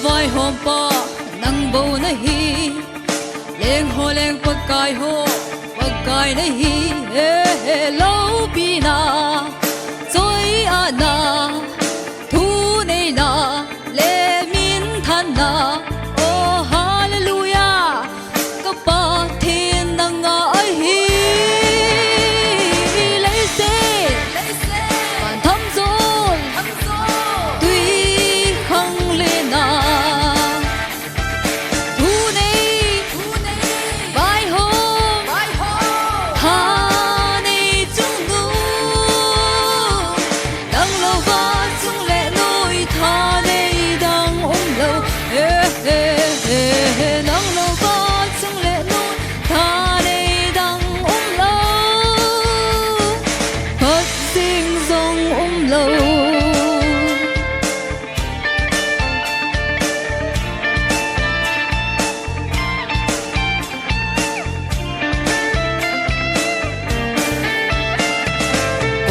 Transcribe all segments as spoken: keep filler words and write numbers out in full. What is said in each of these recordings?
Vaihompa, nang bou nahi. Leng ho leng Pakai ho, Pakai nahi. He, he, loupina, choiatna, thuneina, le minthanna. Oh, hallelujah. Ka Pathen nanga ahi. Leiset, van thamjol, twi khang le na. Thunei, vaihom, thanei chungnung. Nang louva chung le noi thanei dang umlou. He, he, he, he. Nang louva chung le noi thanei dang umlou. Khat jeng jong umlou.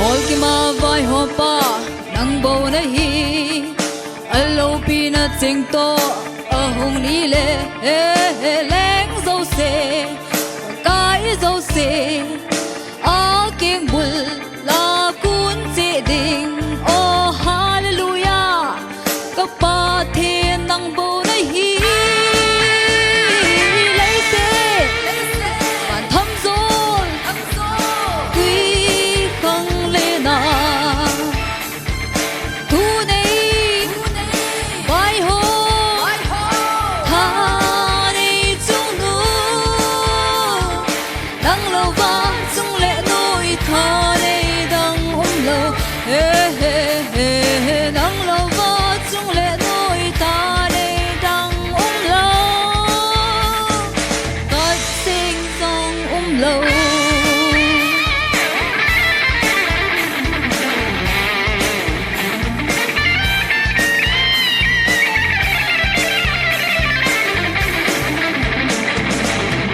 Kolkima vaihompa, nang bou nahi. Aloupina cheng toh ahung ni le, he, he, leng jouse, kai jouse, akengbul la kun che ding. Oh, hallelujah. Ka Pathen nang bou nahi. Leiset, van thamjol, twi khang le na. Thunei, vaihom, thanei chungnung. Nang louva chung le noi thanei dang umlou. He, he, he, he. Nang louva chung le noi thanei dang umlou. Khat jeng jong umlou.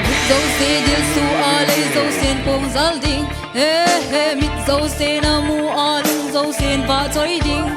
Khut jouse dilsu a lei jousen pong jal ding. He, he, mit jousen amu a lung jousen vahchoi ding.